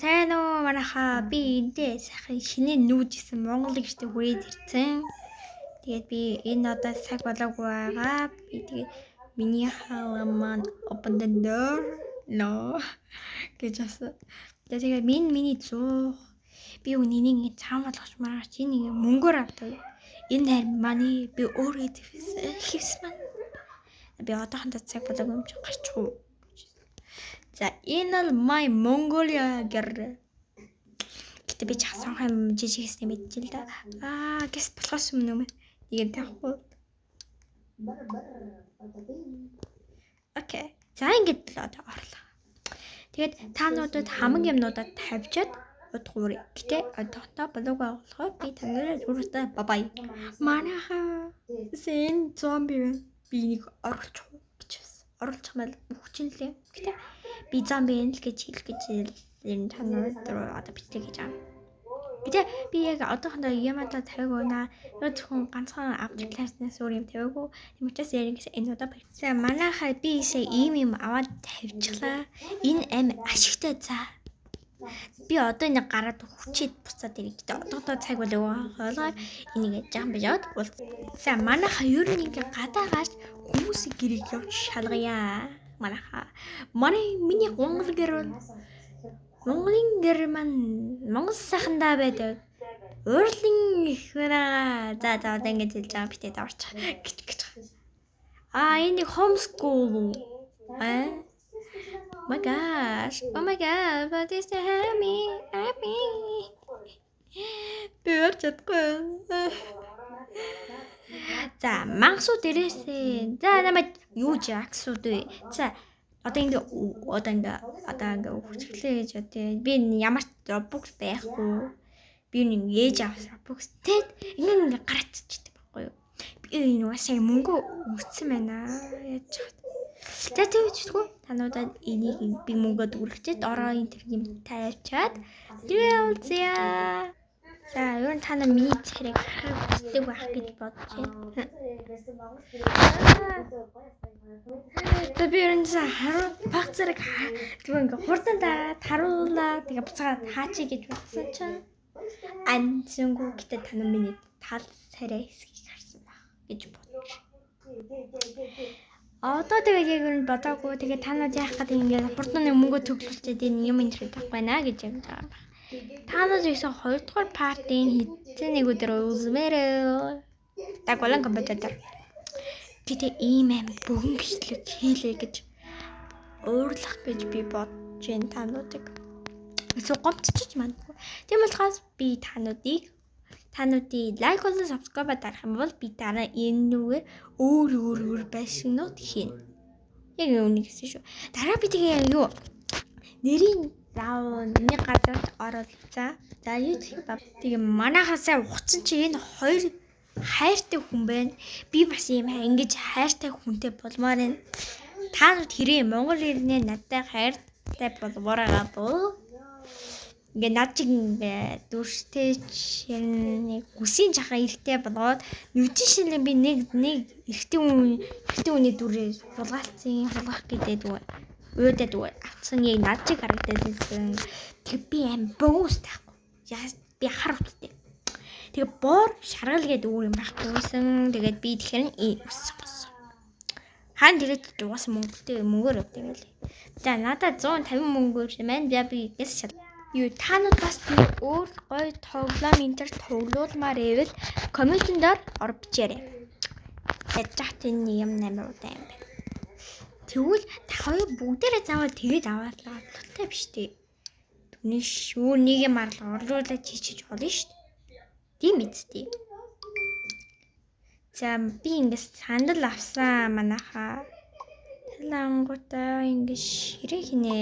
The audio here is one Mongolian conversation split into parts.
Сайн уу, манайхаа? Би эндээ сайхан шинэ нүүж исэн Монгол гэртээ хүрээд ирсэн. Тэгээд би энэ одоо цаг болоогүй байгаа. Би тэгээд миний хаалга маань open the door no гэж асан. Тэгээд миний 100 би үнийг ингэ цаан болгож маргааш чи нэг мөнгөөр авдаг. Энэ хайр манай би өөрөө хэвс маань. Би одоохондоо цаг болоогүй юм чи гарчих уу. За, энэ бол my Mongolia гэр. Гэтэ би чах сонхон юм жижиг хийснээ мэдчихэл л да. Аа, гэс болохоос өмнө юм. Нэг юм тавихгүй. Okay. За, ингэж л одоо орлоо. Тэгээд та наруудад хамаг юмнуудад тавьчаад удахгүй. Гэтэ одоохондоо блог болохоор би та нарыг хүрээтэй bye bye. Манайхаа сэн зомби байна. Би энийг оруулчих уу гэж байна. Оруулчих мэл үхчин лээ. Гэтэ би зомби юм л гэж хэлэх гэж ер нь та нар руу одоо бичлэг хийж байгаа. Гэтэ би яг одоохондоо ямадаа тавиагүй наа. Яг зөвхөн ганцхан авч класснаас өөр юм тавиагүй. Тийм учраас яг ингэсэн энэ удаа баяр. За, манайхаа би isэ ийм юм аваад тавьчихлаа. Энэ аим ашигтай за. Би одоо энэ гараад хүчээд буцаад ирэх. Гэтэ одоохондоо цаг болоогүй ойлгоор энийг жаахан бижаад уулз. За, манайхаа ер нь ингээ гадаа гарч хүмүүсийн гэрийг явж шалгая. Манайхаа. Манай миний Монгол гэр бол Монголын гэр маань Монгол сайхандаа байдаг. Уурлын их байна. За за, одоо ингэж хэлж байгаа битээ даварч гэж гэж. Аа, энэ нэг homeschool. Аа. My gosh. Oh my God. What is the happy? Happy. Би өрч чадахгүй. За, мангасууд дээрээсээ. За, намайг юу жаксууд вэ? За, одоо ингээ хүчгэлээ гэж бодъё. Би ямар ч Robux байхгүй. Би нэг ээж авсан Robux. Тэд ингээ гараацчихдаг байхгүй юу? Би энэ угаасаа мөнгө өгсөн байна. Яаж чад. За, тэгвчгүй тануудад энийг би мөнгө дүрхчээд ороо энэ тэр юм тавьчаад тэгээ уулзъя. За, ер нь та нар миний царайг харах хүсдэг байх гэж бодож байна. За, би ер нь харуу баг зэрэг тэгвэл ингээ хурдан дараад харуулаа, тэгээ буцаагаад хаачи гэж бодсон чинь амжсангүй. Гэтэ та нар миний тал царай хэсгийг харсан байх гэж бодож. Одоо тэгээд яг ер нь бодоогүй. Тэгээд та нар яах гэдэг ингээд хурдан мөнгө төгөлүүлчихэд энэ юм энэ байхгүй байна гэж юм байгаа. Та нар ихсэн хоёрдугаар part ын хэзээ нэг өдөр үзмээр. Дагуулan компьютер. Гэтэ ийм аим богино бичлэг хийлээ гэж уурлах гэж би бодож байна та нарыг. Эсвэл гомдчих магадгүй. Тийм болохоор би та нуудыг like болон subscribe дарах юм бол би дараа энэ нүгээр өөр өөр өөр байшиннууд хийнэ. Яг үүнийг гэсэн шүү. Дараа би тэгээ юу нэрийн заав нэг газарт оролцоо. За, юу тэгээ манайхаасаа ухцсан чи энэ хоёр хайртай хүн байна. Би бас ийм ингэж хайртай хүнтэй болмоор байна. Та нарт хэрэг Монгол ирнэ надтай хайртай болмоор байгаа бол ингээ над чиг ингээ дүрстэй нэг үсийн жахан эрэгтэй болгоод нүдэн шинэ би нэг нэг эрэгтэй хүний дүрээ хулгайлцсан, хулгах гэдэг үү уудад үү авцсан яг над чиг харагдаад байсан. Тэг би аим богино устай байхгүй. Яа, би хар уттай. Тэгээ боор шаргал гэдэг өөр юм байхгүй байсан. Тэгээд би тэгэхээр ус болсон. Хаан тэгээд угаасаа мөнгөтэй мөнгөөр явдаг юм байлээ. За, надад 150 мөнгөөр маань би гэс шал. Юу, та нар бас би өөр гоё тоглоом энэ төр тоглуулмаар ивэл comment эн дээр ор бичээрэй. Яаж яхад энэ юм амар удаан юм байна. Тэгвэл та хоёр бүгдээрээ заавал тэгээд аваад л албатай биш үү? Түүний шүү нэг юм арал оруулаад чичиж болно шүү дээ. Тийм үстэй. За, би ингээс сандал авсан манайхаа. Талангуудаа ингэ ширээ хинэ.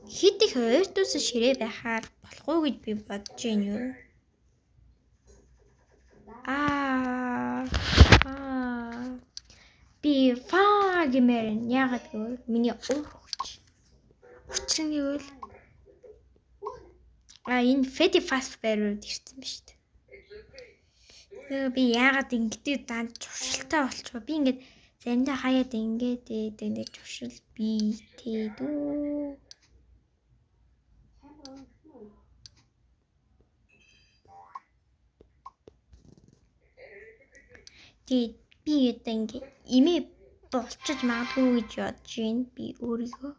Хэд их ойртуулсан ширээ байхаар болох уу гэж би бодож байна юу. Аа аа би фа гэмээр нь яагаад гэвэл миний уур хүч. Учир нь гэвэл энэ Freddy Fazbear-ууд ирсэн ба шүү дээ. Би яагаад ингэдэг даан зуршилтай болчихоо. Би ингээд заримдаа хаяад ингээд нэг зуршил би тэдүү. Тэгээд би одоо ингээ эмээ болчиж магадгүй гэж бодож байна би өөрийгөө.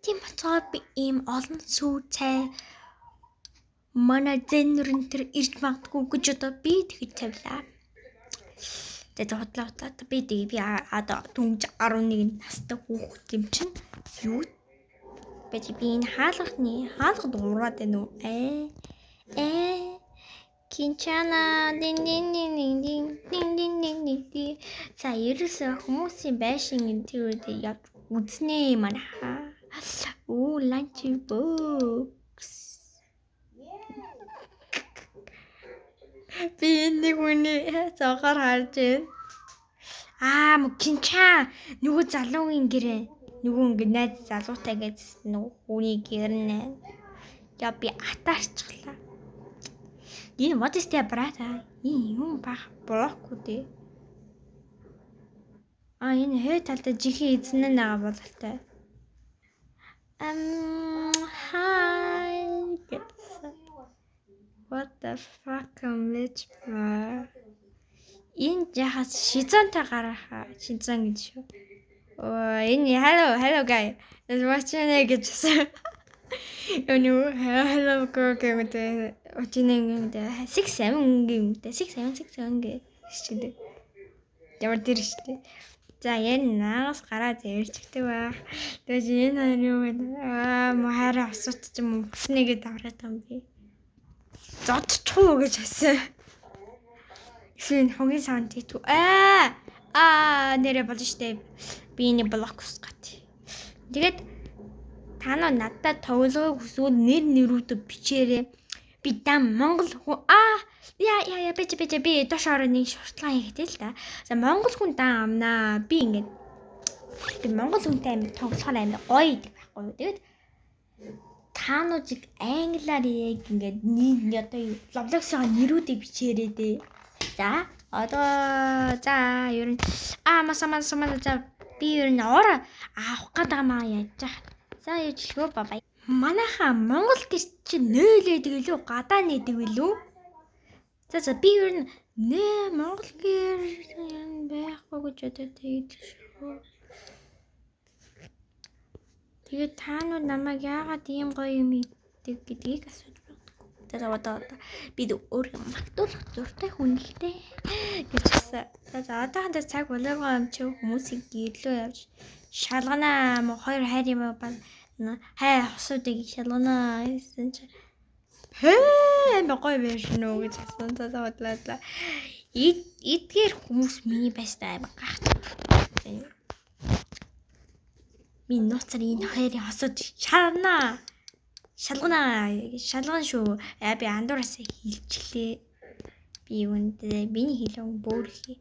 Тийм болохоор би ийм олон сүү цай манай зэнүрэн тэр ирж магадгүй гэж одоо би тэгж тавилаа. Тэгээд худлаа худлаа би тэгээ би одоо дөнгөж 11 настай хүүхэд юм чинь юу байж би энэ хаалганы хаалгад ураад байна уу? Ээ Кинчана дин дин дин дин дин дин дин дин дин дин. За, ерөөсөө хүмүүсийн байшин энэ тэр явж үзнэ манайхаа. Оо, lunch box. Би энэ нэг хүний зогоор харж байна. Аа, кинча нөгөө залуугийн гэрээ. Нөгөө ингээ найз залуутай гэсэн нөгөө хүний гэр нэ. Я би атаарчлаа. Энэ what is that, brother? Энэ юм бах блокгүй дээ. А, энэ хой талдаа жинхэнэ эзэн нь байгаа бололтой. Hi гэсэн. What the fuck bitch. Энэ яхаас шизонтой гараха. Шизон гэж шүү. Оо, энэ hello, hello guy. What's your name гэж асуу. Юу, hello girl гэдэг. What's your name гэдэг. 6 7 гэдэг. 6 7 6 7 гэж чидэг. Ямар тэр шүү дээ. За, энэ наагаас гараад ярьчихдаг байх. Тэгээд энэ хоёр юу вэ? Аа, хайраа асууч ч юм уу хүснэгээ давраад юм би. Зодчихуу гэж хэлсэн. Эсвэл хогийн саунд хийдэг. Аа аа нэрэ болно штэ. Би энэ блок ус гат. Тэгээд та нар надад тоглохыг хүсвэл нэр нэрүүдээ бичээрэй. Би дам Монгол хүн аа яа яа яа бич бич би доош ороо нэг шуртлаа хийхдээ л та. За, Монгол хүн дан амнаа. Би ингээд би Монгол хүнтэй амьд тоглохоор амьд гоё гэдэг байхгүй юу. Тэгээд та нуудыг англиар яг ингээд нэг одоо Roblox-ийн нэрүүдийг бичээрэй дээ. За, одоо за ер нь аа маса маса маса за би ер нь ор авах гээд байгаа маа яаж яах. За, яжлгүй бай. Манайхаа Монгол гэр чинь нөөлөөдөг илүү гадаа нээдэг билүү? За за, би ер нь нэ Монгол гэр байхгүй гэж одоо тэгж шүү. Тэгээд та нар намайг яагаад ийм гоё юм идэг гэдгийг асууж магадгүй. За за, одоо би өөрөө магтуулах дуртай хүн ихтэй гэж хэлсэн. За за, одоохондоо цаг болоогүй юм чи хүмүүсийг гэрлөө явж шалганаа мо хоёр хайр юм ба хай хосуудыг шалганаа гэсэн чи хээ амар гоё байж нөө гэж хэлсэн. За за, бодлоо. Эдгээр хүмүүс миний байстай амар гайхчих. Би нууцаар энэ хоёрын хосууд шалнаа. Шалганаа. Шалган шүү. Аа, би андуураас хилчлээ. Би юунд миний хэлэн бөөрхий.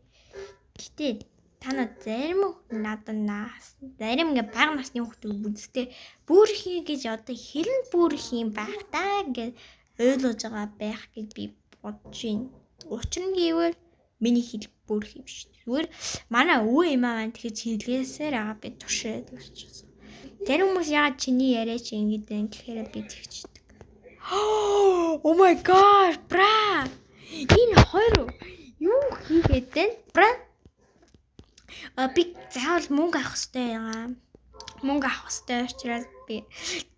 Гэтэ та нар зарим надад нас зарим ингээ бага насны хүүхдүүд үзтээ бөөрхий гэж одоо хэлэн бөөрхий юм байх та гэж ойлгож байгаа байх гэж би бодож байна. Учир нь гэвэл миний хэл бөөрхий юм биш. Зүгээр манай өвөө эмээ маань тэгж хэлгээсээр байгаа би туршаад болчихсон. Зарим хүмүүс яагаад чиний яриа чи ингэж байна гэхээр би тэгчдэг. Oh my god, bra. Энэ хоёр юу хийгээд байна? Bra. А, би заавал мөнгө авах хэрэгтэй юм. Мөнгө авах хэрэгтэй учраас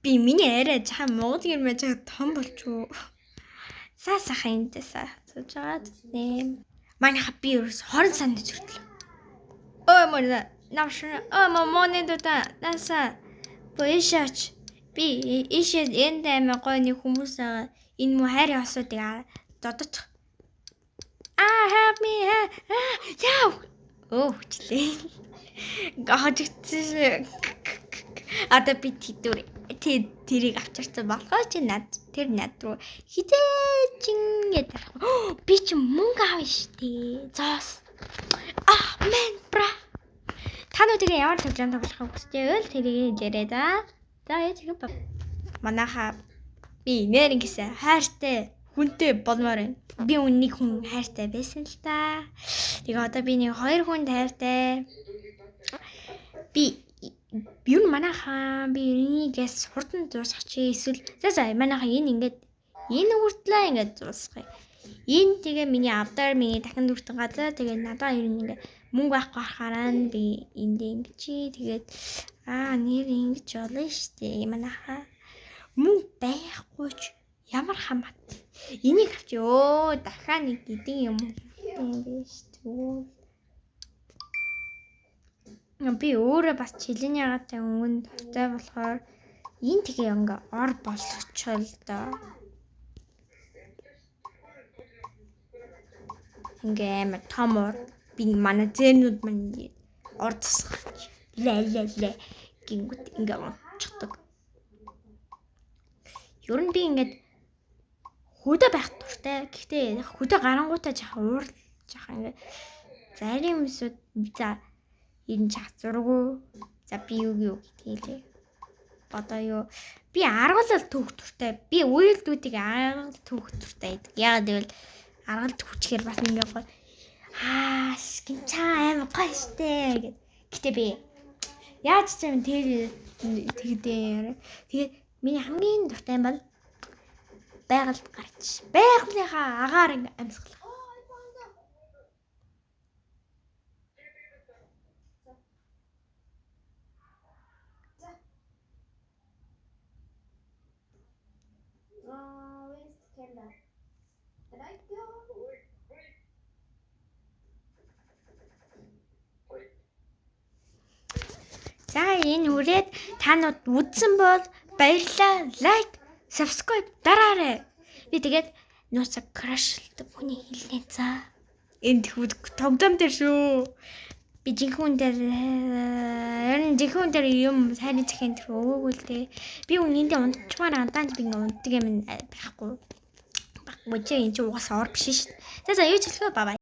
би миний яриа чам Монгол гэрмээ чаа том болчихоо. Саа сайхан энтэсаа сууж байгаа нэ. Манайха би ерөөс 20 санд зүртлээ. Ой мөн навшин ой моны дутаа наса бошаач би ийшээ энд амар гоё нэг хүмүүс байгаа. Энэ мө хайрын осуудыг зодочих. Аа, help me. Яа. Өө, хүчлээ. Гожигдсан. Одоо би тэдүр тэрийг авчирсан болохоор чи над тэр над руу хизээ чин гэдэг. Би чи мөнгө авна штэ. Зоос. Ah man, bra. Та нар тэгээ ямар тоглоом тоглохыг хүсэж байвал тэрийг хэлээрэй за. За, яаж их манайхаа би нэр ингэсэн хайртай хүнтэй болмоор байна. Би үн нэг хүн хайртай байсан л та. Тэгээ одоо би нэг хоёр хүнд хайртай. Би юу манайхаа би энийгээс хурдан дуусгах чи эсвэл за за, манайхаа энэ ингээд энэ хүртлээ ингээд дуусгая. Энэ тэгээ миний авдар, миний дахин дүртэн газар. Тэгээ надаа ер нь ингээ мөнгө байхгүй харахаараа би энд ингэж, тэгээд нэр ингэж болно штэ манайхаа. Мөнгө байхгүй ч ямар хамаат. Энийг авч дахиад нэг гидэн юм юм биш үү? Би өөрөө бас чилийн ягатай өнгөн дуртай болохоор энэ тэгээ ингээ ор болгочоо л доо. Ингээ амар том ор. Би манай зээнүүд маань ор засгаж лэ лэ лэ гингүүт ингээ унтчихдаг. Ер нь би ингээд хөдөө байх дуртай. Гэхдээ хөдөө гарангуутаа жаахан уурал жаахан ингээ зарим хүмүүсүүд за энэ жаах зургуу. За би юу юу гэдгийг одоо юу би аргалал түүх дуртай. Би үйлдэлүүдийг аргал түүх дуртай гэдэг. Яагаад гэвэл аргал түүчгээр бас ингээ гоё. Скинчаа амар гоё штэ гэд. Гэтэ би яаж ч юм тэр тэгдээ. Тэгээд миний хамгийн дуртай юм бол байгальд гарч байгалийнхаа агаар ингээ амьсгалах. Where's the camera? Did I go? За энэ үрээд та нар үзсэн бол баярлалаа. Лайк, subscribe дараарай. Би тэгээд нууца crush-лдаг хүний хэлнэ за. Энд тоглоом дээр шүү. Би жинхэнэ хүн дээр ер нь жинхэнэ хүн дээр юм сайрын цахин тэр өгөөгүй л дээ. Би үнэндээ унтчмаар андаанд би ингээ унтдаг юм байхгүй. Баггүй чи энэ чи угаасаа ор биш шүү. За за юу ч хэлэхгүй бай бай.